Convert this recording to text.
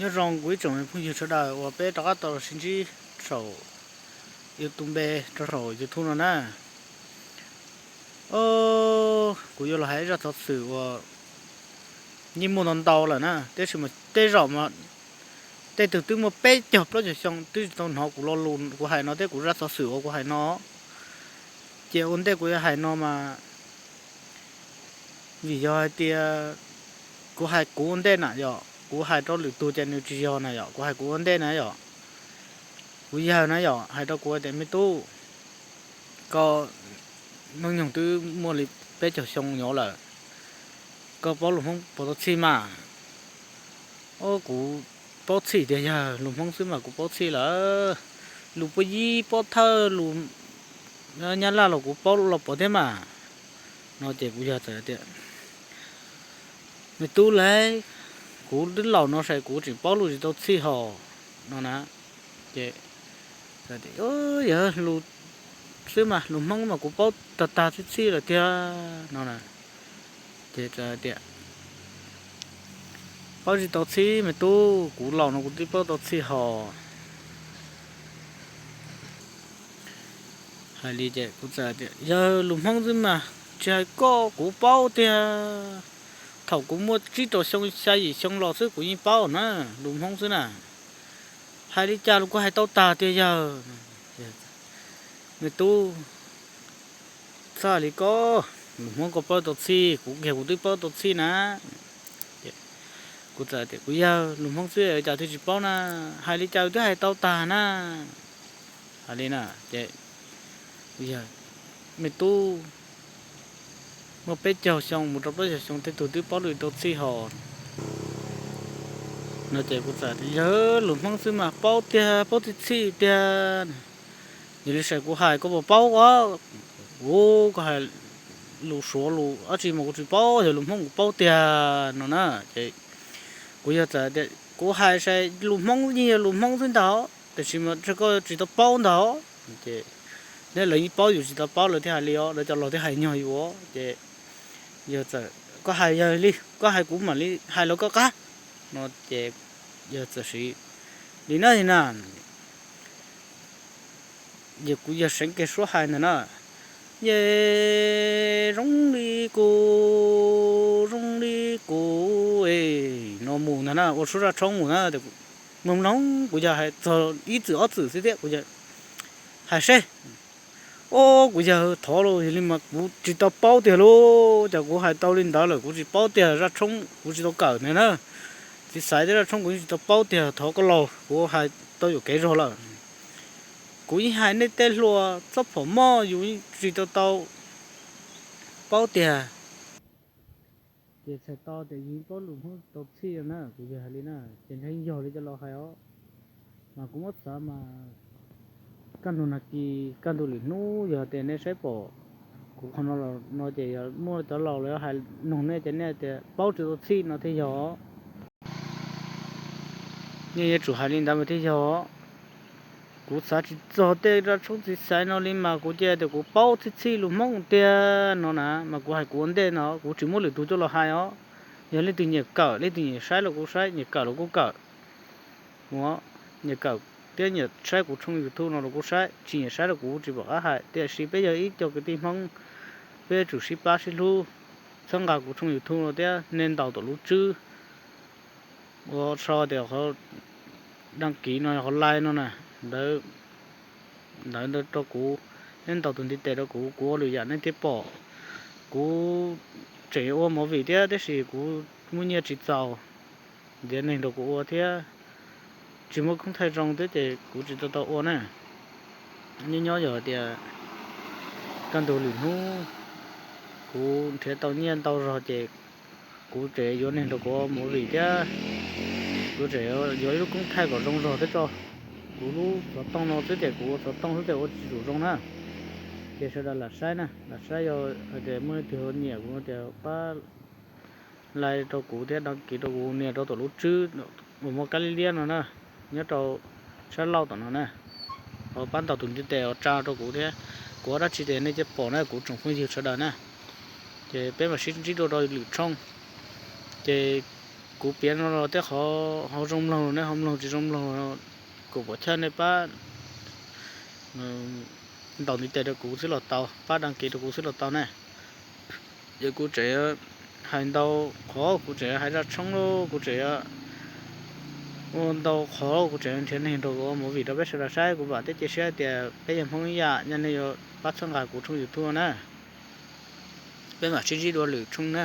Nyob zoo kuv ib tsoom phooj ywg sawv daws uas peb rov qab tau los sib ntsib saum YouTube, rau saum YouTube no na. Kuv yuav los hais ib zaj xov xwm uas yeej muaj ntau ntau lawm na, tiam sis mas tej zaum mas tej tug twb muaj peb caug plaub caug xyoo twb tsis tau hnov kuv lo lus kuv hais no thiab kuv zaj xov xwm uas kuv hais no. Ces ua ntej kuv yuav hais no mas vim yog hais tias kuv hais kuv ua ntej na yom, kuv hais rau lwm tus ces nws tsis yog na yom, kuv hais kuv ua ntej na yom. Kuv yawg na yom hais rau kuv tias, me tub, koj hnub nyoog twb muaj li peb caug xyoo nyob lawm, koj paub lus Hmoob puas tau txhij mas? Au, kuv paub txhij tiag yawg, lus Hmoob xwb mas kuv paub txhij lawm. Lus puab yib puab thawj, lus Nyab Laj los kuv paub los puav thiab mas. No ces kuv yawg txawm tias, me tub lauj, kuv twb laus no ces kuv tseem paub lus tsis tau txhij hos, no na. Ces yawg, lus xwb mas lus Hmoob mas kuv paub tag tag txhij txhij lawm tiag, no na. Ces tias, paub tsis tau txhij me tub, kuv laus no kuv twb paub tau txhij hos. Hais li ces kuv txawm tias, yawg, lus Hmoob xwb mas tsis hais koj kuv paub tiag. Thaum kuv muaj tsib rau xyoo xya yim xyoo los xwb kuv yeej paub na, lus Hmoob xwb na. Hais li cas los kuv hais tau tag tiag yawg. Me tub, txhob hais li ko, lus Hmoob koj paub tau txhij, kuv kiag kuv twb paub tau txhij na. Kuv txawm tias, kuv yawg, lus Hmoob xwb cas twb tsis paub na, hais li cas twb hais tau tag na. Hais li na ces, yawg, me tub, muaj peb caug xyoo mus rau plaub caug xyoo tej tug twb paub lus tau txhij hos. No ces kuv txawm tias, yawg, lus Hmoob xwb mas paub tiag, paub txhij txhij tiag. Yog li saib kuv hais koj puas paub os? Ua, koj hais lus Suav lus dab tsi mas kuv tsis paub, yog lus Hmoob kuv paub tiag, no na. Ces kuv yawg txawm tias, kuv hais saib lus Hmoob yeej yog lus Hmoob xwb ntag, tiam sis mas koj tsis tau paub ntag. Ces neb lawv yeej paub yus tsis tau paub lawv thiaj hais li os, lawv cov laus thiaj hais nyog yus. Ces yawg txawm, koj hais yog li, koj hais kuv mam li hais los koj qab. No ces yawg txawm siv li no na. Yog kuv yawg seev kiag suab hais ntag na, yawg, zoo li kuv, zoo li kuv, no mus ntag na, ua suab zaj tshoob mus na. Mloog mloog, kuv yawg hais txog ib txwm ob txwm xwb thiab kuv yawg hais seb. Au, kuv yawg, thov lauj, yog li mas kuv tsis tau paub tiag lauj, cas kuv hais tau li ntawd lawm kuv tsis paub tiag, zaj tshoob kuv tsis tau kawm ntag na. Txiv xaiv tej zaj tshoob kuv yeej tsis tau paub tiag, thov koj laus, kuv hais tau yuam kev zog lawm. Kuv yeej hais nej tej hluas txhob phom moj, yus yeej tsis tau tau paub tiag. Ces txhais tau tias yus paub lus Hmoob tau txhij na, kuv yawg hais li na, ces ntshai yog li cov laus hais os. Mas kuv muab xav mas kaj ntug nag kis kaj ntug lwm hnub yog tias nej saib pom kuv qhov no los no ces yog muaj cov laus lawv hais noog nej ces nej tias paub tsis tau txhij no thiaj yog. Nej yuav tsum hais li ntawd mas thiaj yog. Kuv xav tsis txog tej zaj tshoob txiv xaiv no li mas kuv cia tias kuv paub txhij txhij lus Hmoob tiag no na, mas kuv hais kuv ua ntej no, kuv tsis muab lwm tus coj los hais os. Yog leej twg nyiam kawm, leej twg nyiam saib los kuv saib, nyiam kawm los kuv kawm. Ua, nyiam kawm thiab nyiam saib kuv tshooj YouTube no los kuv saib, tsis nyiam saib los kuv tsis pom qab hais, tiam sis peb yog ib co kwv tij Hmoob, peb yuav tsum sib pab sib hlub, txhawb nqa kuv tshooj YouTube no thiab nej ntaus tom lub tswb ua sau tias qhov đăng ký no, qhov like no na, ntawd, ntawd rau kuv, nej ntaus tus ntiv tes rau kuv, kuv ua lwm yam nej thiaj pom. Kuv tseem ua movie thiab tab sis kuv muaj nyiaj tsis txaus, ntiav neeg rau kuv ua thiab tsis muaj koob thaij zoo thiab ces kuv tsis tau tau ua na. Nyob nyob yog tias kaj ntug lwm hnub kuv nrhiav tau nyiaj ntau zog ces kuv tseem yuav neeg rau kuv ua movie thiab, kuv tseem yuav ib lub koob thaij kom zoo zog thiab tso. Kuv lub xov tooj no xwb ces kuv ua xov tooj xwb ces ua tsis tshua zoo na. Ces sawv daws lam saib na, lam saib yog hais tias muaj leej twg nyiam kuv tias pab like rau kuv thiab đăng ký rau kuv, nias rau tom lub tswb uas muaj kab liab liab no na, nyob rau sab laug tom no na, ho pab ntaus tus ntiv tes uas tsa rau kuv thiab. Kuv ua dab tsi ces nej thiaj pom na kuv tsoom phooj ywg sawv daws na. Ces peb mam sib ntsib dua rau lwm tshooj. Ces Kuv piav no los tej qhov ho zoo mloog ne ho mloog tsis zoo mloog, kuv pom chawj nej pab ntaus ntiv tes rau kuv xwb los tau, pab đăng ký rau kuv xwb los tau ne. Ces kuv tseem hais ntau qhov, kuv tseem hais zaj tshoob lauj, kuv tseem ua ntau qhov, kuv tseem nrhiav neeg nrog ua movie rau peb sawv daws saib. Kuv vam thiab cia siab tias peb yog Hmoob ib yam, yog nej yuav pab txhawb nqa kuv tshooj YouTube na. Peb mam sib ntsib dua lwm tshooj na.